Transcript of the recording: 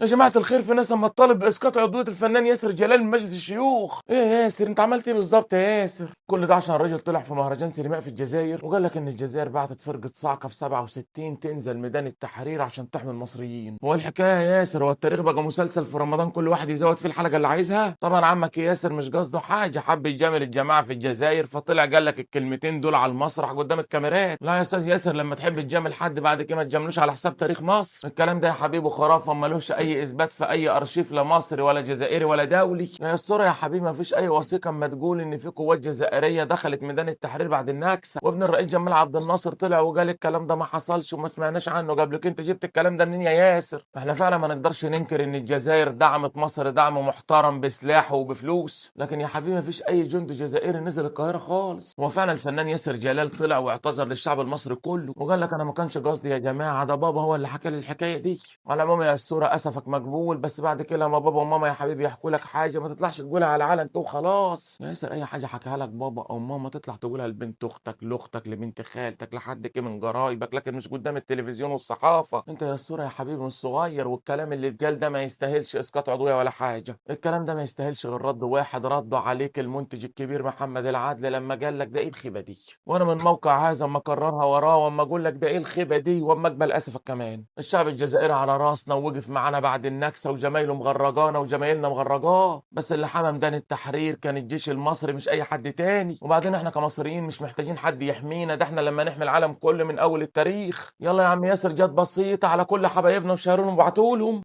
يا جماعة الخير، في ناس لما تطالب باسقاط عضوية الفنان ياسر جلال من مجلس الشيوخ. ايه يا ياسر، انت عملت ايه بالظبط يا ياسر؟ كل ده عشان الراجل طلع في مهرجان سينمائي في الجزائر وقال لك ان الجزائر بعتت فرقه صاعقة في 67 تنزل ميدان التحرير عشان تحمي المصريين. هو الحكاية يا ياسر، هو التاريخ بقى مسلسل في رمضان كل واحد يزود فيه الحلقة اللي عايزها؟ طبعا عمك ياسر مش قصده حاجة، حب يجامل الجماعة في الجزائر فطلع قال لك الكلمتين دول على المسرح قدام الكاميرات. لا يا استاذ ياسر، لما تحب تجامل حد بعد كده ما تجاملوش على حساب تاريخ مصر. الكلام ده يا حبيبي خرافه، ملوش اي اثبات في اي ارشيف، لا مصري ولا جزائري ولا دولي. لا يا الصورة يا حبيبي، ما فيش اي وثيقة اما تقول ان في قوات جزائرية دخلت ميدان التحرير بعد النكسه، وابن الرئيس جمال عبد الناصر طلع وقال الكلام ده ما حصلش وما سمعناش عنه قبل كده. انت جبت الكلام ده منين يا ياسر؟ احنا فعلا ما نقدرش ننكر ان الجزائر دعمت مصر دعم محترم بسلاح وبفلوس، لكن يا حبيبي ما فيش اي جندي جزائري نزل القاهرة خالص. هو فعلا الفنان ياسر جلال طلع واعتذر للشعب المصري كله وقال لك انا ما كانش قصدي يا جماعة، ده بابا هو اللي حكى لي الحكاية دي. على العموم يا الصورة اسفك مقبول، بس بعد كده لما بابا وماما يا حبيبي يحكوا لك حاجة ما تطلعش تقولها على العلن كده وخلاص. يا ياسر اي حاجة حكاها لك بابا او ماما تطلع تقولها لبنت اختك، لاختك، لبنت خالتك، لحد كده من قرايبك، لكن مش قدام التلفزيون والصحافة. انت يا الصورة يا حبيبي مش صغير، والكلام اللي اتقال ده ما يستاهلش اسقاط عضوية ولا حاجة. الكلام ده ما يستاهلش غير رد واحد رده عليك المنتج الكبير محمد العدل لما قال لك ده ايه الخيبه دي. وانا من موقع هذا اما اكررها وراه واما اقول لك ده ايه الخيبه دي، واما اقبل اسفك كمان. الشعب الجزائري على راسنا ووقف معانا بعد النكسه، وجمايله مغرجانا وجمايلنا مغرجاه، بس اللي حمى ميدان التحرير كان الجيش المصري مش اي حد تاني. وبعدين احنا كمصريين مش محتاجين حد يحمينا، ده احنا لما نحمي العالم كله من اول التاريخ. يلا يا عم ياسر، جت بسيطة على كل حبايبنا وشهرون وبعتولهم.